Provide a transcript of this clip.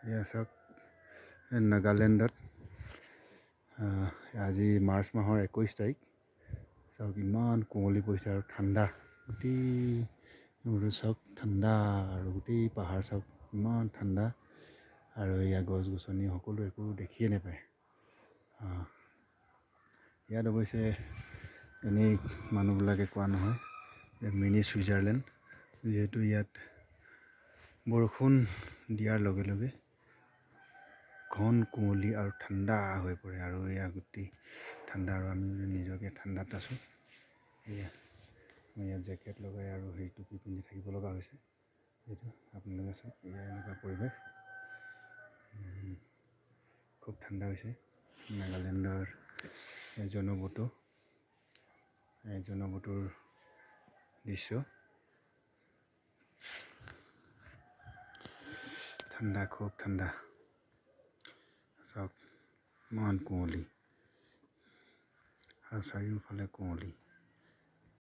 এয়া চাওক, নাগালেণ্ডত আজি মাৰ্চ মাহৰ 21 তাৰিখ। চাওক, ইমান কুঁৱলী পৰিছে আৰু ঠাণ্ডা গোটেই। চাওক, ঠাণ্ডা আৰু গোটেই পাহাৰ চাওক, ইমান ঠাণ্ডা। আৰু এয়া গছ গছনি সকলো একো দেখিয়ে নাপায়। ইয়াত অৱশ্যে এনেই মানুহবিলাকে কোৱা নহয় যে মিনি ছুইজাৰলেণ্ড, যিহেতু ইয়াত বৰষুণ দিয়াৰ লগে লগে ঘন কুঁৱলী আৰু ঠাণ্ডা হৈ পৰে। আৰু এয়া গোটেই ঠাণ্ডা আৰু আমি নিজকে ঠাণ্ডাত আছোঁ। এয়া মই ইয়াত জেকেট লগাই আৰু হেৰি টুপি পিন্ধি থাকিব লগা হৈছে। এইটো আপোনালোকে চাওক, এয়া এনেকুৱা পৰিৱেশ। খুব ঠাণ্ডা হৈছে। নাগালেণ্ডৰ জনবটো, এই জনবটোৰ দৃশ্য। ঠাণ্ডা, খুব ঠাণ্ডা। চাওক, ইমান কুঁৱলী আৰু চাৰিওফালে কুঁৱলী।